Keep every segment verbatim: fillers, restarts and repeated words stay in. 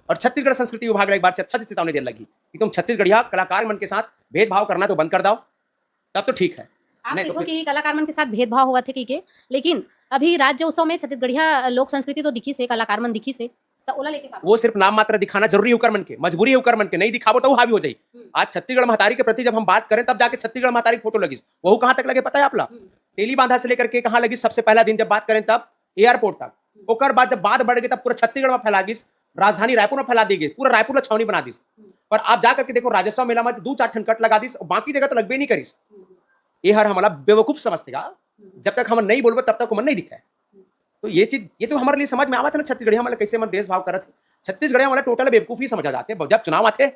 और छत्तीसगढ़ संस्कृति विभाग ला एक बार अच्छा से चेतावनी दे लगही कि तुम छत्तीसगढ़िया कलाकार मन के साथ भेदभाव करना तो बंद कर दो, तब तो ठीक है। आप नहीं तो देखो फिर कि कलाकार मन के साथ भेदभाव होवत हे कहिके, लेकिन अभी राज्य उत्सव में छत्तीसगढ़िया लोक संस्कृति तो दिखिस हे, कलाकार मन दिखिस हे, त ओला लेके का? वो सिर्फ नाम मात्र दिखाना जरूरी है उकर मन के, मजबूरी है उकर मन के, नहीं दिखाबो तो वो हावी हो जाई। हम्म। आज छत्तीसगढ़ महतारी के प्रति जब हम बात करें, तब जाके छत्तीसगढ़ महतारी के फोटो लगिस। वहू कहाँ तक लगे पता है आप ला? हम्म। तेली बांधा से लेकर के कहाँ लगिस, सबसे पहला दिन जब बात करें तब एयरपोर्ट तक, ओकर बाद जब बात बढ़ गई तब पूरा छत्तीसगढ़ में फैला गिस, राजधानी रायपुर में फैला दी गई, पूरा रायपुर ला छावनी बना दिस। हम्म। पर आप जा करके देखो, राजोत्सव मेला में दो चार ठन कट लगा दिस, बाकी जगह तो लगबे नहीं करिस। हम्म। ये हर हमला बेवकूफ समझथे का? हम्म। जब तक हम नहीं बोलबो तब तक ओमन नहीं दिखे। तो ये चीज, ये तो हमारे लिए समझ में आवत है ना, छत्तीसगढ़िया हमला कैसे मन देश भाव करत है। छत्तीसगढ़िया हमला टोटल बेवकूफ ही समझा जाते हैं। जब चुनाव आते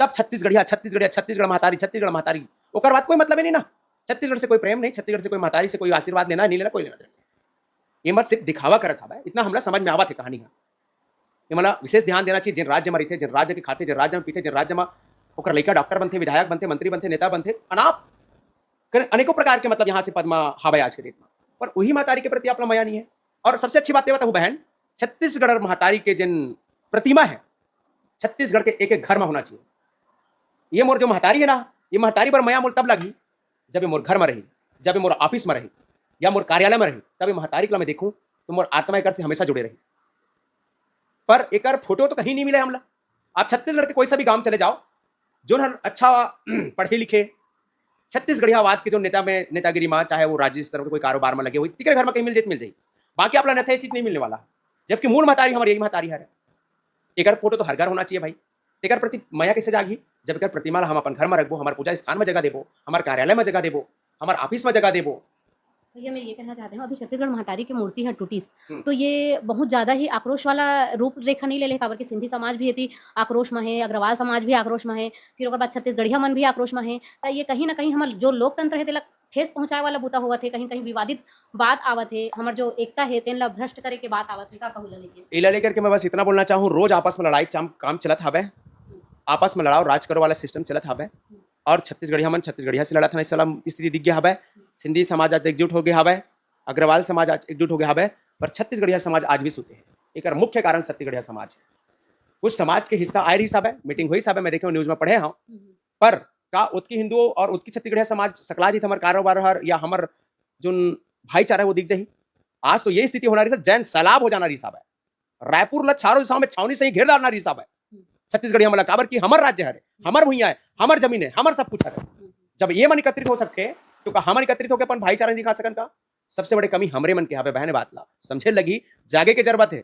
तब छत्तीसगढ़िया, छत्तीसगढ़िया, छत्तीसगढ़ महतारी, छत्तीसगढ़ महतारी, ओकर बाद कोई मतलब ही नहीं ना। छत्तीसगढ़ से कोई प्रेम नहीं, छत्तीसगढ़ से कोई महतारी से कोई आशीर्वाद लेना है, नहीं लेना, कोई लेना देना। ये मत सिर्फ दिखावा करत हवे, इतना हमला समझ में आवत है कहानी ह। ये मला विशेष ध्यान देना चाहिए, जिन राज्य में रहिथे, जिन राज्य के खाथे, जिन राज्य में पीथे, जिन राज्य में ओकर लइका डॉक्टर बनथे, विधायक बनथे, मंत्री बनथे, नेता बनथे, अनाप कर-, अनेकों प्रकार के मतलब यहाँ से पद में हावे आज के डेट में। पर वही महतारी के प्रति आप ला मया नहीं है। और सबसे अच्छी बात ये बताऊँ बहन, छत्तीसगढ़ और महतारी के जिन प्रतिमा है, छत्तीसगढ़ के एक एक घर में होना चाहिए। ये मोर जो महतारी है ना, ये महतारी पर मया मोल तब लगी जब ये मोर घर में रही, जब ये मोर ऑफिस में रही या मोर कार्यालय में रही, तब ये महतारी के ला मैं देखूं तो मोर आत्मा एकर से हमेशा जुड़े रही। पर एकर फोटो तो कहीं नहीं मिले हमला। आप छत्तीसगढ़ के कोई सा भी गांव चले जाओ, जोन हर अच्छा पढ़े लिखे, छत्तीसगढ़ियावाद के जो नेता में, नेतागिरी में, चाहे वो राज्य स्तर पर कोई कारोबार में लगे हुए, तिकरे घर में कहीं मिल जाए तो मिल जाए, बाकी आप ला अन्यथा ये चीज नहीं मिलने वाला। जबकि मूल महतारी हमारी यही महतारी है। एकर फोटो तो हर घर होना चाहिए भाई। एकर प्रति मया कैसे जागी? जब एकर प्रतिमा ला हम अपन घर में रखबो, हमारे पूजा स्थान में जगह देबो, हमारे कार्यालय में जगह देबो, हमारे ऑफिस में जगह देबो। भैया, मैं ये कहना चाहते हूँ, अभी छत्तीसगढ़ महतारी की मूर्ति ह टूटिस, हम्म। तो ये बहुत ज्यादा ही आक्रोश वाला रूप रेखा नहीं ले ले, काबर कि सिंधी समाज भी एती आक्रोश में है, अग्रवाल समाज भी आक्रोश में है, फिर ओकर बाद छत्तीसगढ़िया मन भी आक्रोश में है। त ये कहीं ना कहीं हमर जो लोकतंत्र है, तेला ठेस पहुंचाए वाला बूता होवत है, कहीं कहीं विवादित बात आवत है, हमर जो एकता है, तेन ला भ्रष्ट करे के बात आवत है। का कहू ला लेके? एला लेकर के मैं बस इतना बोलना चाहूँ, रोज आपस में लड़ाई चाम काम चलत हवे, आपस में लड़ाओ राज करो वाला सिस्टम चलत हवे। और छत्तीसगढ़िया मन छत्तीसगढ़िया से लड़त हन, ऐसा स्थिति दिख गया हवे। सिंधी समाज आज एकजुट हो गया हवे, अग्रवाल समाज आज एकजुट हो गया हवे, पर छत्तीसगढ़िया समाज आज भी सुते है। एकर मुख्य कारण छत्तीसगढ़िया समाज है। कुछ समाज के हिस्सा आए रहिस हवे, मीटिंग होइस हवे, मैं देखे न्यूज में पढ़े हूँ। पर का ओतकी हिंदू और ओतकी छत्तीसगढ़िया समाज सकला जीत हमर कारोबार हर या हमर जोन भाईचारा है वो दिख जाही? आज तो ये स्थिति होना रहिस, जैन सैलाब हो जाना रहिस हवे। रायपुर ला चारों दिशाओं में छावनी से ही घेर डालना रहिस हवे। छत्तीसगढ़िया मन ला, काबर कि हमर राज्य हरे, हमर भुइयां है, हमर जमीन है, हमर सब कुछ हरे। जब ये मन एकत्रित हो सकथे, तो का हमन एकत्रित होकर अपन भाईचारा नहीं दिखा सकन का? सबसे बड़े कमी हमरे मन के हवे बहन, बात ला समझे लगी, जागे के जरूरत है।